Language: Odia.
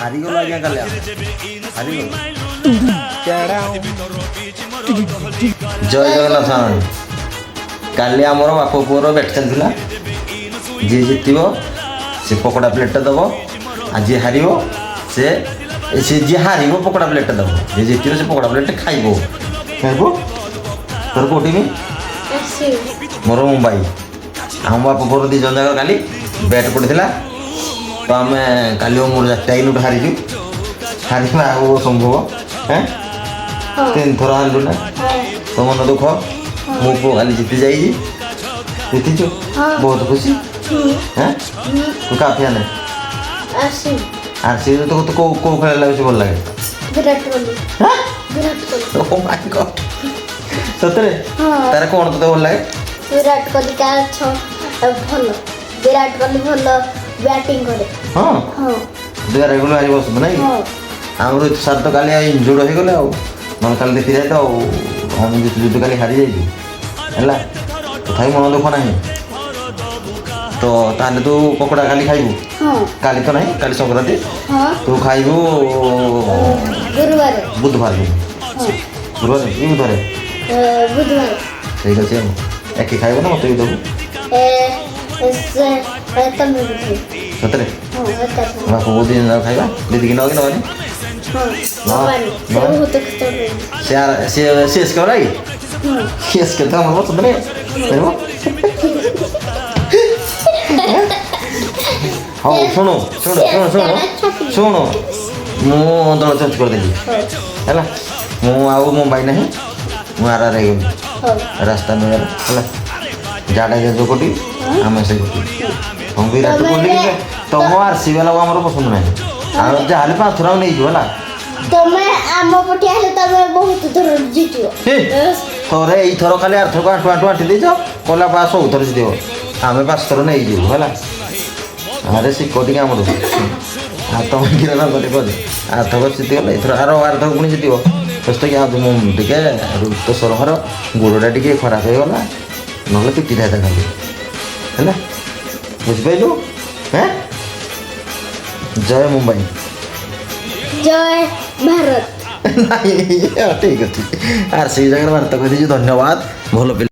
ହାରିଗଲୁ ଆଜ୍ଞା କାଲି, ଆମେ ହାରିଗଲୁ। ଜୟ ଜଗନ୍ନାଥ ସାଙ୍ଗମାନେ। କାଲି ଆମର ବାପ ପୁଅର ବ୍ୟାଟ୍ ଚାଲିଥିଲା। ଯିଏ ଜିତିବ ସେ ପକୋଡ଼ା ପ୍ଲେଟ୍ଟା ଦେବ, ଆଉ ଯିଏ ହାରିବ ସେ ସେ ଯିଏ ହାରିବ ପକୋଡ଼ା ପ୍ଲେଟ୍ଟା ଦେବ, ଯିଏ ଜିତିବ ସେ ପକୋଡ଼ା ପ୍ଲେଟ୍ଟା ଖାଇବ ଖାଇବ। ତୋର କେଉଁ ଟିମ୍? ମୋର ମୁମ୍ବାଇ। ଆମ ବାପ ପୁଅର ଦୁଇ ଜଣ ଯାକ କାଲି ବ୍ୟାଟ୍ ପଡ଼ିଥିଲା। ତ ଆମେ କାଲି ମୋର ଯାତ୍ରା ଗୋଟେ ହାରିଛୁ। ହାରିବା ଆଉ ସମ୍ଭବ ହେଁ? ତିନି ଥର ହାରିଲୁ ନା, ତୋ ମନ ଦୁଃଖ। ମୋ ପୁଅ କାଲି ଜିତି ଯାଇଛି। ଜିତିଛୁ, ବହୁତ ଖୁସି ହେଁ? ତୁ କାହା ଫ୍ୟାନ୍? ଆରସିବି। ତ ତୋ କୋଉ କୋଉ ଖେଳାଳି ବେଶୀ ଭଲ ଲାଗେ? ବିରାଟ କୋହଲି। ହେଁ? ବିରାଟ କୋହଲି। ଓ ମାଇ ଗଡ୍, ସତରେ? ହଁ। ତାର କ'ଣ ତୋତେ ଭଲ ଲାଗେ? ବିରାଟ କୋହଲି ଭଲ, ବିରାଟ କୋହଲି ଭଲ ବ୍ୟାଟିଂ କରେ। ହଁ? ହଁ। ବିରାଟ କୋହଲି ଭାରି ପସନ୍ଦ ନାଇଁ? ହଁ। ଆମର ସାର୍ ତ କାଲି ଇଞ୍ଜୁର୍ଡ ହେଇଗଲେ, ଆଉ ନହେଲେ କାଲି ଦେଖି ଯାଏ ତ। ଆଉ ଆମେ ଜିତୁ ଜିତୁ କାଲି ହାରି ଯାଇଛୁ। ହେଲା, ତଥାପି ମନ ଦୁଃଖ ନାହିଁ ତ? ତାହେଲେ ତୁ ପକୋଡ଼ା କାଲି ଖାଇବୁ? ହଁ। କାଲି ତ ନାହିଁ, କାଲି ସଂକ୍ରାନ୍ତି। ହଁ। ତୁ ଖାଇବୁ ଗୁରୁବାର। ବୁଧବାର ଦିନ। ହଁ। ଗୁରୁବାର କି ବୁଧବାର? ବୁଧବାର। ଠିକ୍ ଅଛି। ଆଉ ଏକି ଖାଇବ ନା ମୋତେ ବି ଦେବୁ? ଏ, ସେ ତମେ ବି ଖାଇବ। ସତରେ? ହଁ, ଏକା। ବାପ ବୋଉ 2 ଜଣ ଯାକ ଖାଇବା। ଦିଦିକି ନବ କି ନବନି? ହଁ, ନବାନି, ସେ ବହୁତ ଖର୍ଚ୍ଚ। ସେ ସେ ସିଏସ୍କେ ବାଲା କି? ହଁ। ସିଏସ୍କେ ତ ଆମର ପସନ୍ଦ ନାହିଁ, ଖାଇବ। ହଉ, ଶୁଣୁ ଶୁଣୁ ଶୁଣୁ ଶୁଣୁ ଶୁଣୁ, ମୁଁ ଦଳ ଚେଞ୍ଜ କରିଦେଲି। ହେଲା, ମୁଁ ଆଉ ମୁମ୍ବାଇ ନାହିଁ, ମୁଁ ଆର୍ ଆର୍ ହେଇଗଲି। ହଉ। ରାସ୍ତା ମିଳିଗଲା। ହେଲା, ଜାଡେଜା ଯୋଉ କୋଟି, ଆମେ ସେ କୋଟି। ତମ ବିରାଟ କୋହଲି, ତମ ଆରସି ବାଲାକୁ ଆମର ପସନ୍ଦ ନାହିଁ। ଆଉ ଯାହାହେଲେ ପାଞ୍ଚ ଥର ଆମେ ନେଇଯିବ, ହେଲା? ତମେ ଆମ ପଟିଆ ହେଲେ ତମେ ବହୁତ ଥର ଜିତିବ। ହେ, ଥରେ ଏଇଥର ଖାଲି ଆରଥରକୁ ଆଣ୍ଠୁ ଆଣ୍ଠୁ ଆଣ୍ଠି ଦେଇଛ, କଲା ପା ସବୁ ଥର ଜିତିବ। ଆମେ 5 ଥର ନେଇଯିବୁ, ହେଲା? ଆରେ ଶିଖ ଟିକେ ଆମଠୁ। ଆଉ ତମେ କିଏ ରଙ୍ଗ ଟିକେ ଆରଥରକ ଜିତିଗଲା, ଏଥର ଆରଥର ପୁଣି ଜିତିବ। ବ୍ୟସ୍ତ କି? ଆଉ ମୁଁ ଟିକେ ରୋହିତ ଶର୍ମାର ଗୋଡ଼ଟା ଟିକେ ଖରାପ ହେଇଗଲା, ନହେଲେ ପିଟିଥାନ୍ତା ଖାଲି। ହେଲା, ବୁଝିପାରିଲୁ? ହେଁ, ଜୟ ମୁମ୍ବାଇ। ଜୟ ଭାରତ। ନାଇଁ, ଠିକ୍ ଅଛି, ଆର ସେଇ ଜାଗାରେ ଭାରତ କହିଦେଇଛୁ। ଧନ୍ୟବାଦ, ଭଲ ପିଲା।